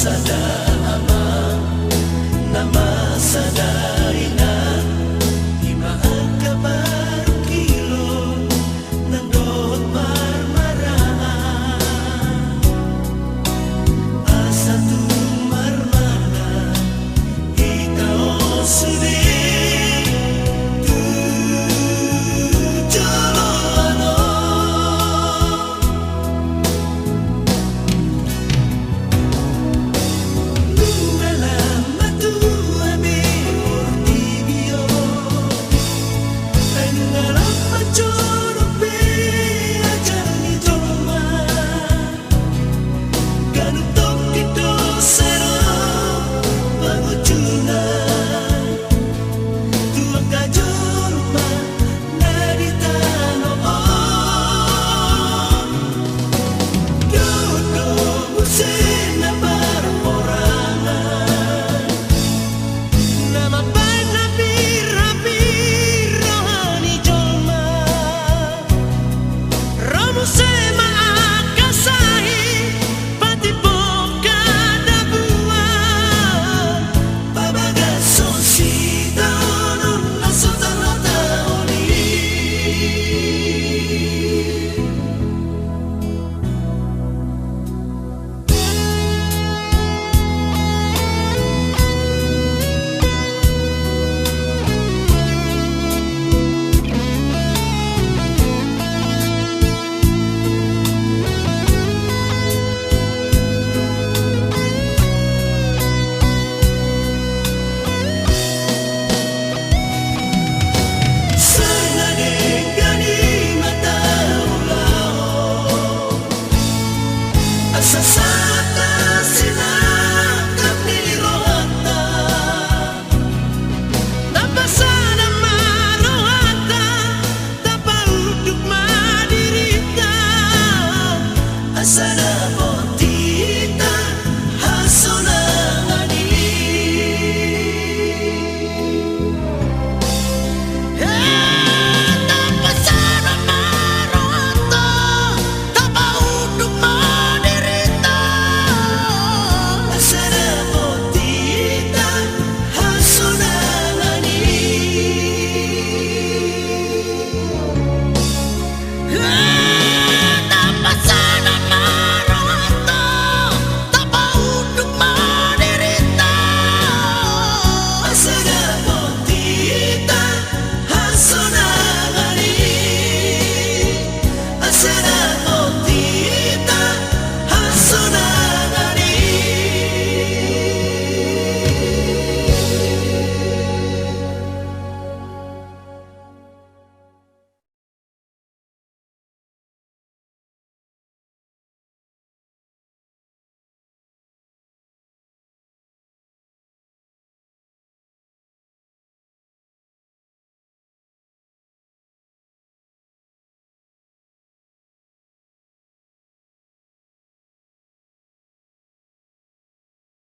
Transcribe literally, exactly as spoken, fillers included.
Sada amang, na ma sada inang, i ma angka parungkilon nang dohot marmaraan. Asa tung marmangan hita on sude tu joloan on. Nunga lam matua be portibi on, ai nunga lam manjorok be ajal ni jolma. Ganup tongkin do sero pangujungan tu angka jolma na di tano on. Dohot do muse na parhorasan, na mambahen hami rapi roha ni jolma. Ro muse ma angka sahit, patimbongka dabuan, pabagashon sitaonon na so tarhatahon i. Sai na denggan i ma taulahon, asa sahat na sina